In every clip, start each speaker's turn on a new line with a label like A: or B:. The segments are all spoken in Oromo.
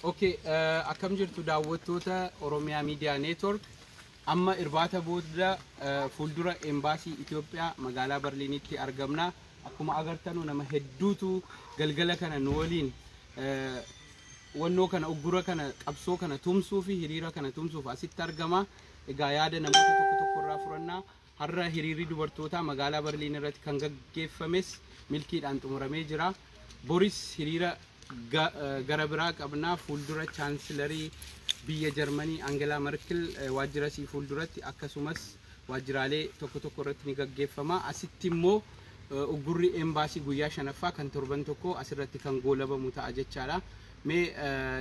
A: Okay, akkam jirtu daawwattoota Oromiyaa Miidiyaa Network? Amma irbaata booda fuuldura embaasii Itoophiyaa magaalaa Berliinitti argamna. Akkuma agartanu nama hedduutu galgala kana nu waliin wannoo kana, uggura kana, qabsoo kana tumsuu fi hiriira kana tumsuuf asitti argama. Egaa yaada namoota tokko tokko irraa furannaa. Har'a hiriirri dubartootaa magaalaa Berliin irratti kan gaggeeffames milkiidhaan xumuramee jira. Boris hiriira gara biraa qabnaa fuuldura chaansilarii biyya Jarmanii Angela Merkel waajjira isii fuulduratti, akkasumas waajjiraalee tokko tokko irratti ni gaggeeffama. Asitti immoo uggurri embaasii guyyaa shanaffaa kan torban tokko asirratti kan goolabamu ta'a jechaadha. Mee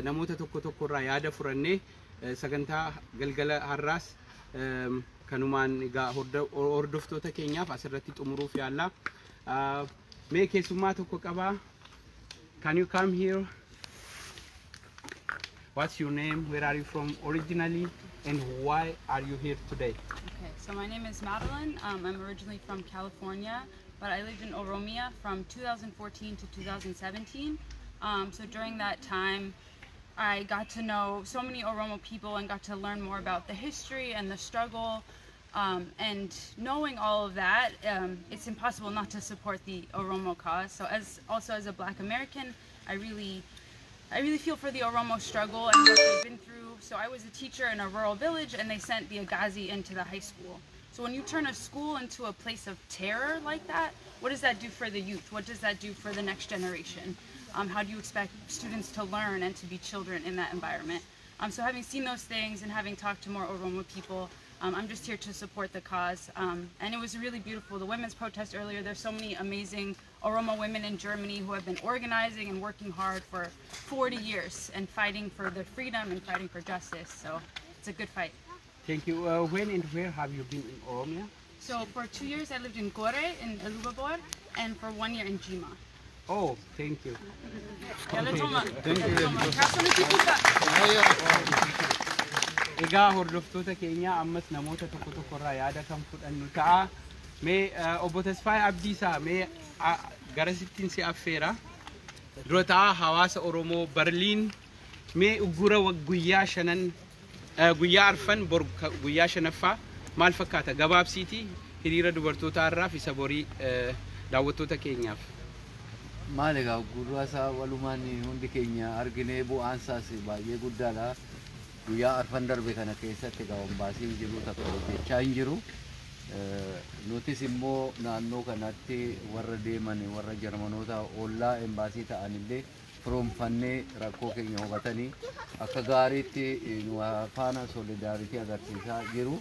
A: namoota tokko tokko irraa yaada furannee sagantaa galgala har'aas kanumaan egaa hordoftoota keenyaaf asirratti xumuruuf yaalla. Mee keessummaa tokko qabaa. Can you come here? What's your name? Where are you from originally? And why are you here today?
B: Okay, so my name is Madeline. I'm originally from California, but I lived in Oromia from 2014 to 2017. So during that time, I got to know so many Oromo people and got to learn more about the history and the struggle. And knowing all of that, it's impossible not to support the Oromo cause. So as also as a Black American, I really feel for the Oromo struggle and what they've been through. So I was a teacher in a rural village, and they sent the Agazi into the high school. So when you turn a school into a place of terror like that, what does that do for the youth? What does that do for the next generation? How do you expect students to learn and to be children in that environment? So having seen those things and having talked to more Oromo people, I'm just here to support the cause. And it was really beautiful. The women's protest earlier, there's so many amazing Oromo women in Germany who have been organizing and working hard for 40 years and fighting for their freedom and fighting for justice. So it's a good fight.
A: Thank you. When and where have you been in Oromia?
B: So for 2 years I lived in Gore in Illubabor and for one year in Jimma.
A: Oh, thank you.
B: Galatoomaa. Galatoomaa. Kaasuma.
A: Egaa hordoftoota keenya, ammas namoota tokko tokko irraa yaada kan fudhannu ta'a. Mee obbo Tasfaayee Abdiisaa, mee garasittiin si affeera. Dura ta'a hawaasa Oromoo Berliin, mee uggura guyyaa shanan, guyyaa arfan, bor guyyaa shanaffaa maal fakkaata? Gabaabsiiti hiriira dubartootaa irraaf isa borii daawwattoota keenyaaf.
C: Maal egaa, gurra isaa walumaan hundi keenya arginee, bu'aan isaas baay'ee guddaadha. Guyyaa arfan darbe kana keessatti egaa embaasiin jiru takka hojjechaa hin jiru. Nutis immoo naannoo kanatti warra deeman, warra Jarmanoota ollaa embaasii ta'anillee firoomfannee, rakkoo keenya hubatanii akka gaariitti nu faana solidarity agarsiisaa jiru.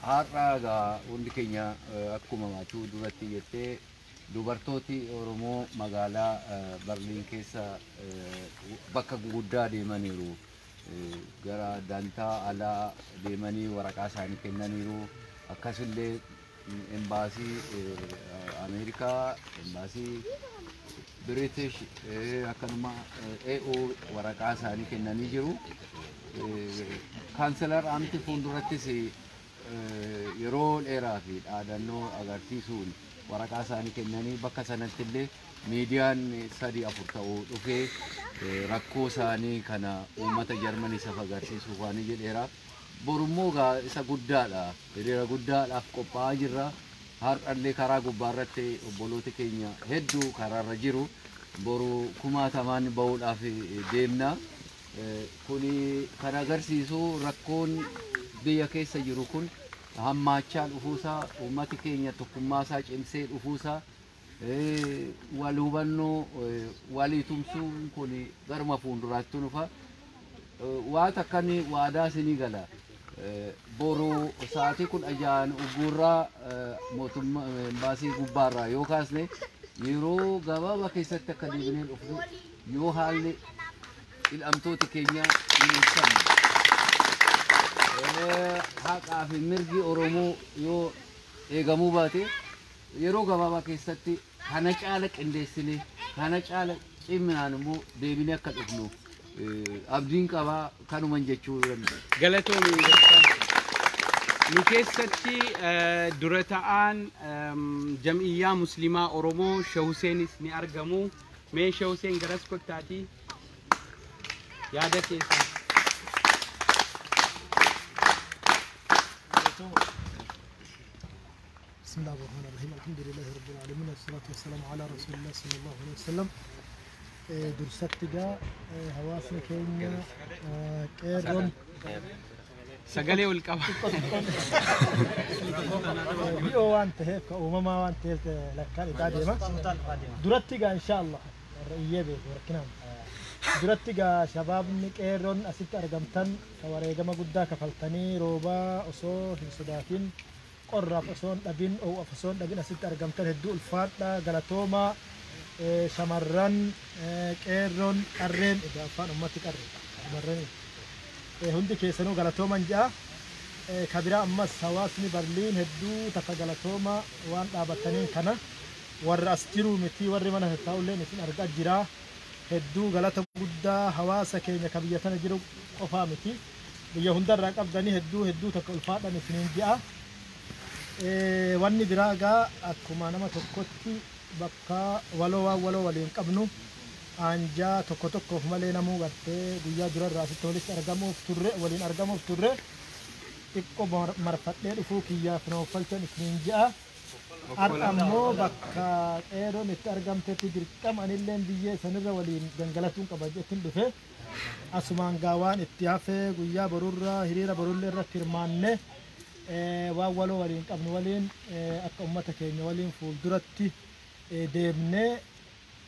C: Har'a egaa hundi keenya akkuma maachuu duratti jettee, dubartooti Oromoo magaalaa Berliin keessa bakka guguddaa deemaniiru. Gara dantaa alaa deemanii waraqaa isaanii kennaniiru. Akkasillee embaasii Ameerikaa, embaasii British, akkanuma EU waraqaa isaanii kennanii jiru. Kanzleramt fuuldurattis yeroo dheeraa fi dhaadannoo agarsiisuun waraqaa isaanii kennanii, bakka sanatti illee miidiyaan sadii afur ta'uu dhufee rakkoo isaanii kana uummata Jarmanii isaaf agarsiisuuf waan jedheera. Borummoo egaa isa guddaadha. Hiriira guddaadhaaf qophaa'aa jirra. Har'allee karaa gubbaarratti obboloota keenya hedduu karaarra jiru. Boru kumaatamaan bahuudhaaf deemna. Kuni kan agarsiisu rakkoon biyya keessa jiru kun hammaachaa dhufuusaa, uummati keenya tokkummaasaa cimsee dhufuusaa, wal hubannoo walii tumsuun kun garuma fuulduraatti dhufa. Waan akkan waadaa isinii gala. Boru sa'aatii 16 ugguurraa mootummaa embaasii gubbaarraa yoo kaasne, yeroo gabaabaa keessatti akka deebinee dhufnu, yoo haalli hidhamtooti keenya hin ibsamne, haqaa fi mirgi Oromoo yoo eegamuu baate, yeroo gabaabaa keessatti kana caala qindeessine, kana caala ciminaan immoo deebinee akka dhufnu abdiin qabaa, kanuman jechuu danda'a.
A: Galatoomi. Nu keessatti dura ta'aan jam'iyyaa Musliimaa Oromoo Sheeh Huseenis ni argamu. Mee Shee Huseen garas kottaatii yaada keessan.
D: بسم الله الرحمن الرحيم، الحمد لله رب العالمين، والصلاة والسلام على رسول الله صلى الله عليه وسلم. Dursatti gaa hawaasni keenya qeerroon
A: Sagalee ol qaba.
D: Bi'oo waan ta'eef, ka uumamaa waan ta'eef, lakkaan itaa deema. Duratti gaa insha Allah warra iyyee beeku rakkinaan. Duratti gaa shabaabni qeerroon asitti argamtan, ka wareegama guddaa kafaltanii, roobaa osoo hin sodaatin, qorraaf osoo hin dhabin, oowwaaf osoo hin dhabin asitti argamtan, hedduu ulfaadha, galatoomaa. Shamarran, qeerroon, qarreen, egaa afaan ummatti qarree, shamarran hundi keessanuu galatooman ja'a. Kabiraa ammas hawaasni Barliin hedduu takka galatooma. Waan dhaabattaniin kana warra as jiru miti, warri mana taa'ulleen isin argaa jira. Hedduu galata guddaa hawaasa keenya ka biyya tana jiru qofaa miti, biyya hundarraa qabdanii, hedduu hedduu takka ulfaadhan isiniin ji'a. Wanni biraa gaa akkuma nama tokkotti bakka waloo waan waloo waliin qabnu aanjaa tokko tokkoof malee namuu gartee guyyaa durarraa asitti walitti argamuuf turre, waliin argamuuf turre, xiqqoo marfadhee dhufuu kiyyaaf na uffalchan isiniin ji'a. Har'a ammoo bakka qeerroon itti argamtetti dirqama anilleen biyyee sanirra waliin gangalatuun qaba jettin dhufe. Asumaan gaa waan itti hafee guyyaa borurraa hiriira borullee irratti hirmaanne, waan waloo waliin qabnu waliin akka ummata keenya waliin fuulduratti deemnee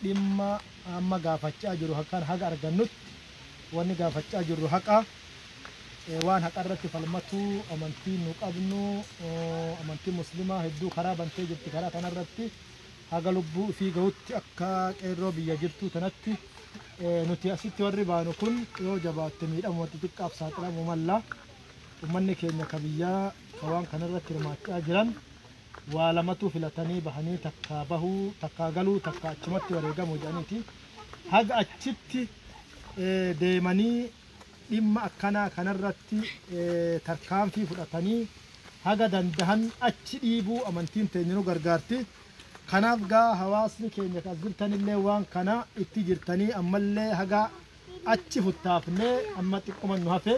D: dhimma amma gaafachaa jiru akkaan haga argannutti, wanni gaafachaa jirru haqa. Waan haqa irratti falmatuu amantii nu qabnu, amantii muslimaa hedduu karaa bantee jirti. Karaa kanarratti haga lubbuu ifii gahutti akka qeerroo biyya jirtuu tanatti nuti asitti warri baanu kun yoo jabaatte miidhamuma xixiqqaaf saaxilamuu malla. Ummanni keenya ka biyyaa ka waan kanarratti hirmaachaa jiran waa lamatu filatanii bahanii, takkaa bahuu, takkaa galuu, takkaa achumatti wareegamuu jedhaniiti. Haga achitti deemanii dhimma akkanaa kanarratti tarkaanfii fudhatanii haga dandahan achi dhiibuu amantiin teenya nu gargaarti. Kanaaf gaa hawaasni keenya as jirtanillee waan kana itti jirtanii, ammallee haga achi futtaafnee, amma xiqquma nu hafe,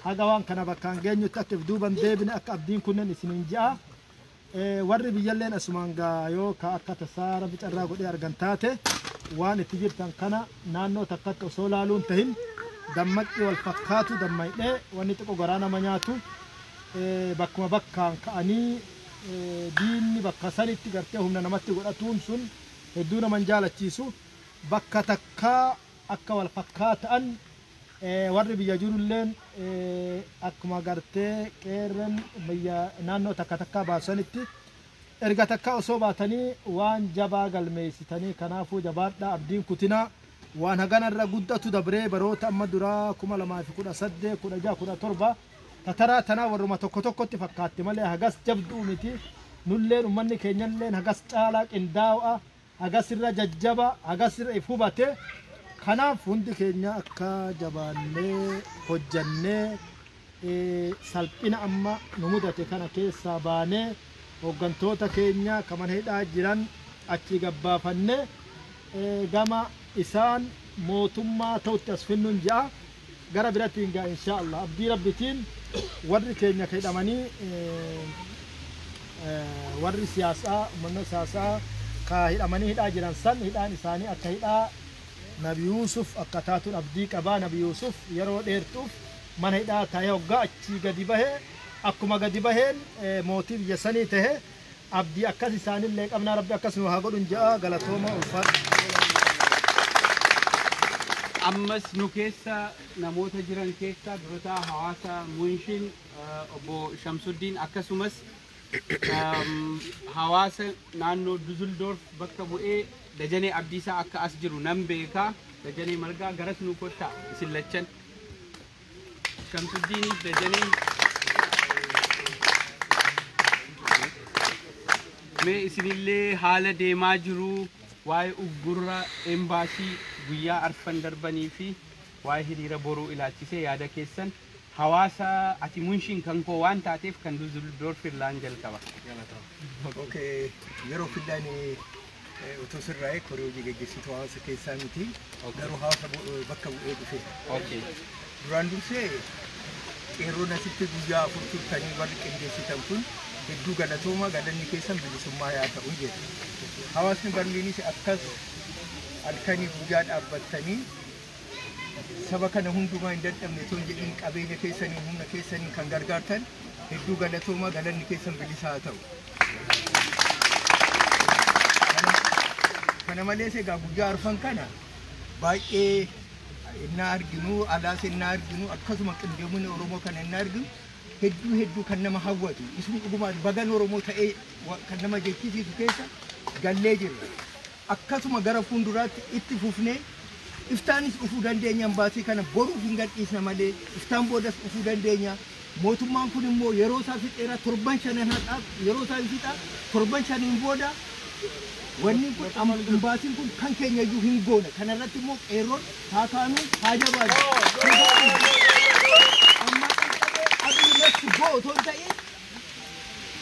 D: haga waan kana bakkaan geenyutti akka if duuban deebine, akka abdiin kunneen isiniin ji'a. Warri biyyalleen asumaan gaa yoo ka akka tasaa rabbi carraa godhee argan taate, waan itti jirtan kana naannoo takkatti osoo laaluun tahin dammaqii wal fakkaatu dammaydhee, wanni xiqqoo garaa nama nyaatu bakkuma bakkaan ka'anii diinni bakka sanitti gartee humna namatti godhatuun sun hedduu naman jaalachiisu. Bakka takkaa akka wal fakkaatan warri biyya jirulleen akkuma gartee qeerren biyya naannoo takka takkaa baasanitti erga takka osoo baatanii waan jabaa galmeessitanii. Kanaafuu jabaadhaa, abdiin kutinaa. Waan haganarra guddatu dabree baroota amma duraa 2018, 16, 17 tataraa tanaa warruma tokko tokkotti fakkaatti malee hagas jabduu miti. Nulleen ummanni keenyalleen hagas caalaa qindaa'aa, hagas irra jajjaba, hagas irra if hubate. Kanaaf hundi keenya akka jabaannee hojjannee salphina amma nu mudate kana keessaa baanee hooggantoota keenya kaman hidhaa jiran achi gabbaafannee gama isaan mootummaa ta'utti as finnuun ja'a. Gara birattiin gaa insha Allah abdii rabbitiin warri keenya ka hidhamanii, warri siyaasaa, uummanni siyaasaa ka hidhamanii hidhaa jiran san, hidhaan isaanii akka hidhaa Nabi Yuusuf akka taatuun abdii qabaa. Nabi Yuusuf yeroo dheertuuf mana hidhaa ta'ee hoggaa achii gadi bahee, akkuma gadi baheen mootii biyya sanii tahe. Abdii akkas isaanillee qabnaa, rabbi akkas nu haa godhun ja'a. Galatooma, ulfaadha.
A: Ammas nu keessa namoota jiran keessa durataa hawaasa Munshin obbo Shamsuddiin, akkasumas hawaasa naannoo Duzuldorf bakka bu'ee Dajanee Abdiisaa akka as jiru nan beekaa. Dajanee Margaa, garas nu kottaa isin lachan. Shamsuddiiniif Dajaneen. Mee isinillee haala deemaa jiru, waa'ee uggurra embaasii guyyaa arfan darbanii fi waa'ee hiriira boruu ilaalchisee yaada keessan hawaasa ati Munshin kan koo waan taateef kan Duzuldorf irraan jalqaba.
E: Okay, yeroo fiddaan Otoo sirraa'ee koree hojii gaggeessituu hawaasa keessaa miti. Garuu hawaasa bakka bu'ee dhufe. Duraan dursee qeerroon asitti guyyaa 4 turtanii warri qindeessitan kun hedduu galatooma, galanni keessan bilisummaa yaa ta'u jedha. Hawaasni Berliinis akkas halkanii guyyaa dhaabbattanii saba kana hundumaa hin dadhabne otoo hin jedhin qabeenya keessanii humna keessanii kan gargaartan hedduu galatooma, galanni keessan bilisaa haa ta'u. Kana malees egaa guyyaa arfan kana baay'ee innaa arginu, alaas innaa arginu, akkasuma qindoomina Oromoo kana innaa arginu hedduu hedduu kan nama hawwatu, isuma dhugumaan bagan Oromoo ta'ee kan nama jechisiisu keessa gallee jirra. Akkasuma gara fuulduraatti itti fufnee iftaanis dhufuu dandeenya, imbaasii kana boruuf hin gadhiisna malee iftaan boodas dhufuu dandeenya. Mootummaan kun immoo yeroo isaa fixeera, torban shanan haqaaf yeroo isaa fixa, torban shaniin booda wanni kun imbaasiin kun kan keenya iyyuu hin goone. Kanarratti immoo qeerroon haa kaanu, haa jabaatu. Amma Abiy must go otoo hin ta'in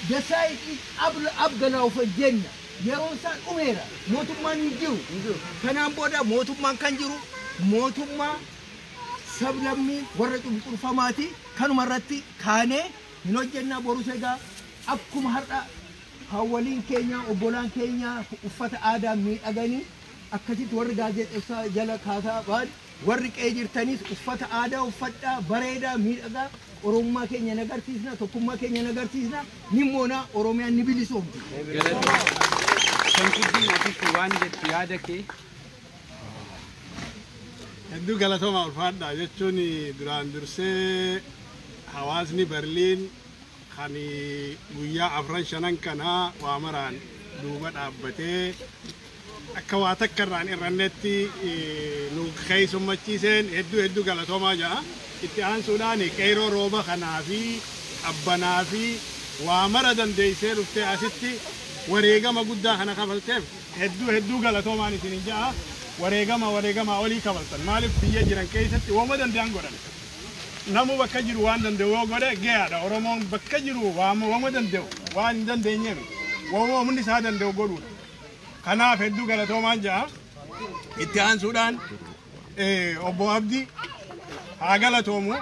E: the side is abgalaa jenna. Yeroon isaa dhumeera. Mootummaan hin jiru. Kanaan booda mootummaan kan jiru mootummaa sablammii warra cunqurfamaati. Kanuma irratti kaanee hin hojjennaa. Borus egaa akkuma har'a hawwaliin keenya obbolaan keenya uffata aadaa miidhaganii akkasitti warri gaazexeessaa jala kaasaa ba'an, warri qe'ee jirtanis uffata aadaa uffadhaa, bareedaa, miidhagaa. Oromummaa keenya nagarsiisna, tokkummaa keenya nagarsiisna, ni moona, Oromiyaan ni bilisoomti.
A: Shamsuddin, atis waan jettu yaada kee.
F: Hedduu galatooma, ulfaadha jechuun duraan dursee hawaasni Berliin kan guyyaa afran shanan kanaa waa maraan duuba dhaabbatee akka waa takka irraan irrannetti nu keessummachiiseen hedduu hedduu galatoomaa jedha. Itti aansuudhaan qeeroo rooba kanaa fi qabbanaa fi waa mara dandeessee dhuftee asitti wareegama guddaa kana kafalteef hedduu hedduu galatoomaan isin ja'a. Wareegama wareegama olii kafaltan, maaliif biyya jiran keessatti wooma danda'an godhan. Namu bakka jiru waan danda'u yoo godhe gahaadha. Oromoon bakka jiru waama danda'u, waan hin dandeenyeef wooma humni isaa danda'u godhuudha. Kanaaf hedduu galatoomaan ja'a. Itti aansuudhaan obbo Abdii haa galatoomu,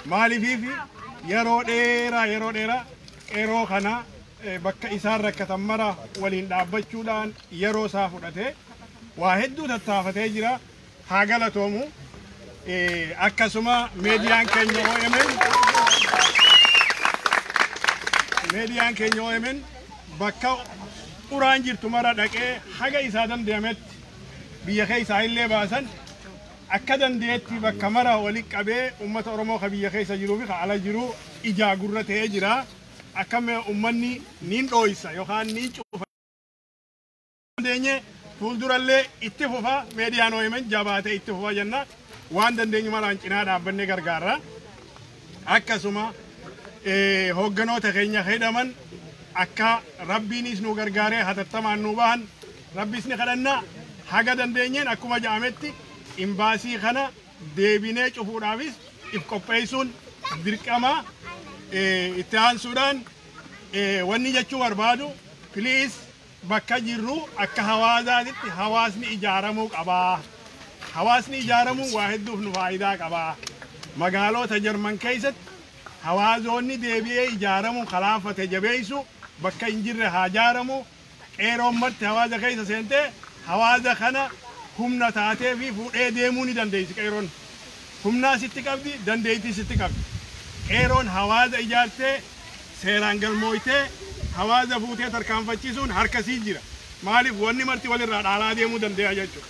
F: maaliifiif yeroo dheeraa yeroo dheeraa qeeroo kana bakka isaan rakkatan mara waliin dhaabbachuudhaan yeroo isaa fudhatee waa hedduu tattaafatee jira, haa galatoomu. Akkasuma miidiyaan keenya OMN bakka uraan jirtu mara dhaqee haga isaa danda'ametti biyya keessaa illee baasan akka dandeetti bakka mara walitti qabee uummata Oromoo ka biyya keessa jiruu fi ka ala jiru ijaa gurra ta'ee jira. Akka uummanni niin dhooysa yookaan niin cufa dandeenye fuuldurallee itti fufa, miidiyaan OMN jabaatee itti fufa jenna, waan dandeenyu maraan cinaa dhaabbannee gargaarra. Akkasuma hoogganoota keenya hidhaman akka rabbiinis nu gargaaree hatattamaan nu bahan rabbis ni kadhanna. Haga dandeenyeen akkuma jedhametti imbaasii kana deebinee cufuudhaafis if qopheessuun dirqama. Itti aansuudhaan wanni jechuu barbaadu, please, bakka jirru akka hawaasaatitti hawaasni ijaaramuu qabaa. Hawaasni ijaaramuun waa hedduuf nu faayidaa qabaa. Magaalota Jarman keessatti hawaasoonni deebi'ee ijaaramuun kalaafate jabeessu, bakka hin jirre haa ijaaramu. Qeeroon marti hawaasa keessa seentee hawaasa kana humna taatee fi fuudhee deemuu ni dandeessi qeeroon. Humnaa sitti qabdi, dandeettii sitti qabdi. Qeeroon hawaasa ijaartee seeraan galmooytee hawaasa fuutee tarkaanfachiisuun harkasii jira. Maaliif wanni marti walirraa dhaalaa deemuu dandeenya jechuudha.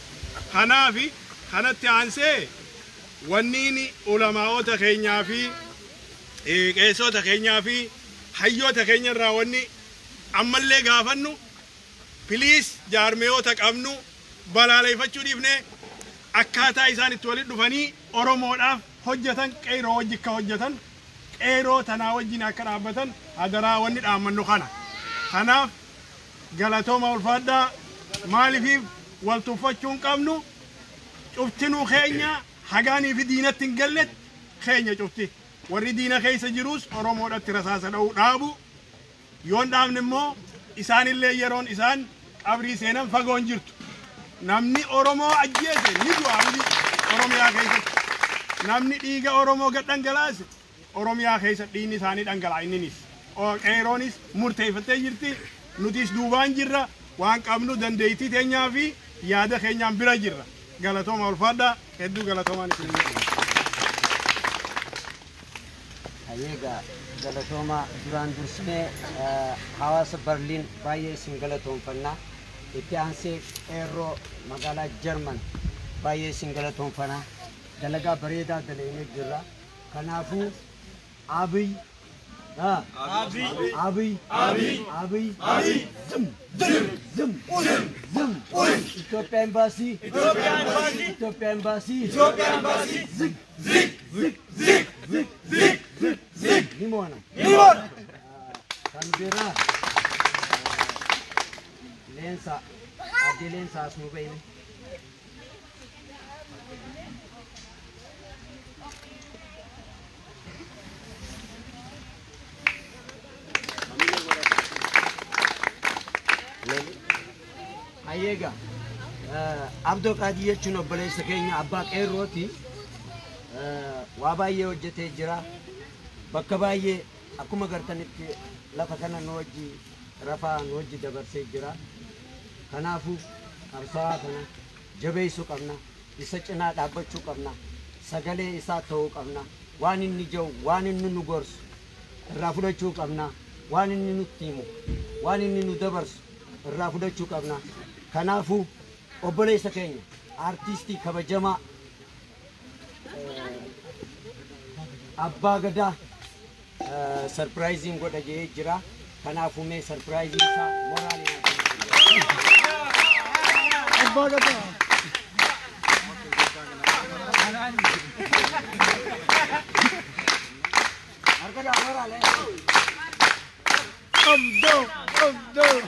F: Kanaafi kanatti aansee wanniin ulamaa'ota keenyaa fi qeessota keenyaa fi hayyoota keenya irraa wanni ammallee gaafannu, please, jaarmeyoota qabnu balaaleffachuu dhiifnee akkaataa isaan itti walitti dhufanii Oromoodhaaf hojjetan qeeroo wajji akka hojjetan, qeeroo tanaa wajjin akka dhaabbatan hadaraa wanni dhaammannu kana. Kanaaf galatooma, ulfaadhaa. Maalifiif wal tuffachuu hin qabnu, cuftinuu keenya hagaanii fi diinatti hin galletti keenya cufti. Warri diina keessa jirus Oromoodhatti rasaasa dha'uu dhaabu. Yoon dhaabne immoo isaanillee yeroon isaan Qabrii seenan fagoon jirtu. Namni Oromoo ajjeese ni du'a hundi Oromiyaa keessatti. Namni dhiiga Oromoo gad dhangalaase Oromiyaa keessa dhiigni isaanii dhangala'a inninis. Qeeroonis murteeffattee jirti. Nutis duubaan jirra. Waan qabnu dandeettii teenyaa fi yaada keenyaan bira jirra. Galatooma ulfaadhaa. Hedduu galatoomaan isin jedha.
G: Hayyeegaa galatooma duraan dursinee hawaasa Berliin baay'ee isin galatoonfannaa. Itti aansee qeerroo magaalaa Jarman baay'ee isin galatoonfanaa. Dalagaa bareedaa dalagnee jirra. Kanaafuu Abiy Abiy Abiy Abiy ዝም ዝም ዝም ዝም ኢትዮጵያ ኤምባሲ ኢትዮጵያ ኤምባሲ ኢትዮጵያ ኤምባሲ ኢትዮጵያ ኤምባሲ ዝግ ዝግ ዝግ ዝግ ዝግ ዝግ ዝግ ዝግ ሊሞና ሊሞና ካንቤራ ሌንሳ አዲ ሌንሳ አስሙ በይነ Hayyeega Abdoo Qaadii jechuun obboleessa keenya abbaa qeerrooti. Waa baay'ee hojjetee jira. Bakka baay'ee akkuma gartanitti lafa kana nu wajji rafaa nu wajji dabarsee jira. Kanaafuu qabsaa'aa kana jabeessuu qabna. Isa cinaa dhaabbachuu qabna. Sagalee isaa ta'uu qabna. Waan inni jiru waan inni nu gorsu irraa fudhachuu qabna. Waan inni nutti himu waan inni nu dabarsu irraa fudhachuu qabna. Kanaafuu obboleessa keenya aartistii kabajamaa abbaa gadaa sarpiraayiziin godha jedhee jira. Kanaafuu mee sarpiraayiziin isaa moraaliin
D: abbaa gadaa.
G: Harka moraalee.
D: Abdoo Abdoo.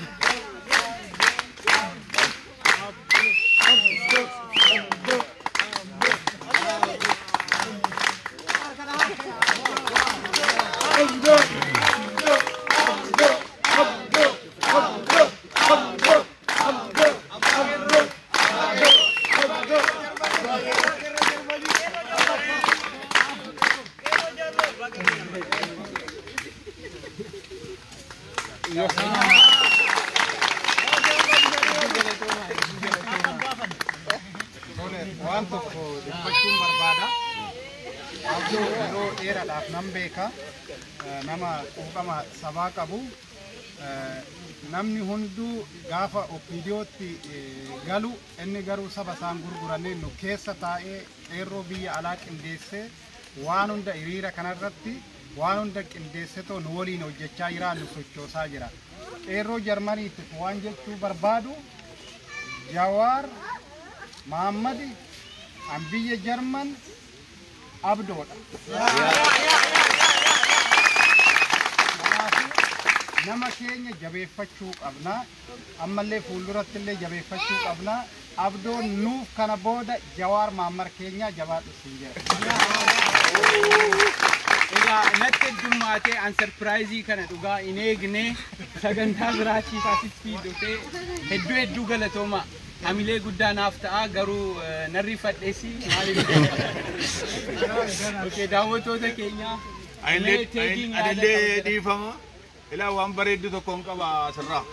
H: Waan tokko dubbachuun barbaada. Abdoo yeroo dheeraadhaaf nan beeka. Nama quuqama sabaa qabu. Namni hunduu gaafa OPDOtti galu inni garuu saba isaan gurguranii nu keessa taa'ee qeerroo biyya alaa qindeessee waan hunda hiriira kanarratti waan hunda qindeessetoo nu waliin hojjechaa jira nu sochoosaa jira. Qeerroo Jarmaniitiif waan jechuu barbaadu Jawaar Mahammad an biyya Jarman Abdoodha. Nama keenya jabeeffachuu qabna. Ammallee fuulduratti illee jabeeffachuu qabna. Abdoon nuuf kana booda Jawaar Mahammad keenya jabaadhu siin jedha.
A: Egaa natti heddummaatee an sarpiraayizii kana dhugaa hin eegne sagantaa biraachiis asitti dhufee hedduu hedduu galatooma. Hamilee guddaa naaf ta'a garuu narri fadheesi maaliif? Okay, daawwattoota keenya.
I: Anillee dhiifama. Ilaa waan bareeddu tokko hin qaba asirraa.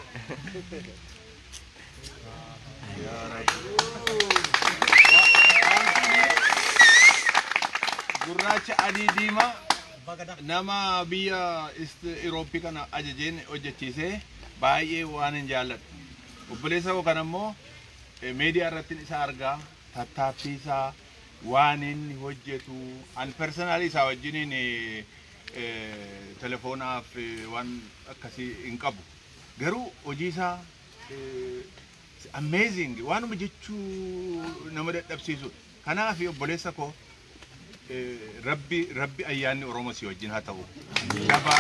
I: Gurraacha adii diimaa nama biyya Irooppii kana ajajeen hojjechiisee baay'ee waan hin jaalladhu. Obboleessa koo kana immoo miidiyaa irratti isa argaa tattaaffii isaa waan inni hojjetu an personaalii isaa wajjiniin telefoonaaf waan akkasii hin qabu. Garuu hojii isaa amazing waanuma jechuu nama dadhabsiisudha. Kanaaf obboleessa koo Rabbi Rabbi ayyaanni Oromoo si wajjin haa ta'u. Jabaa.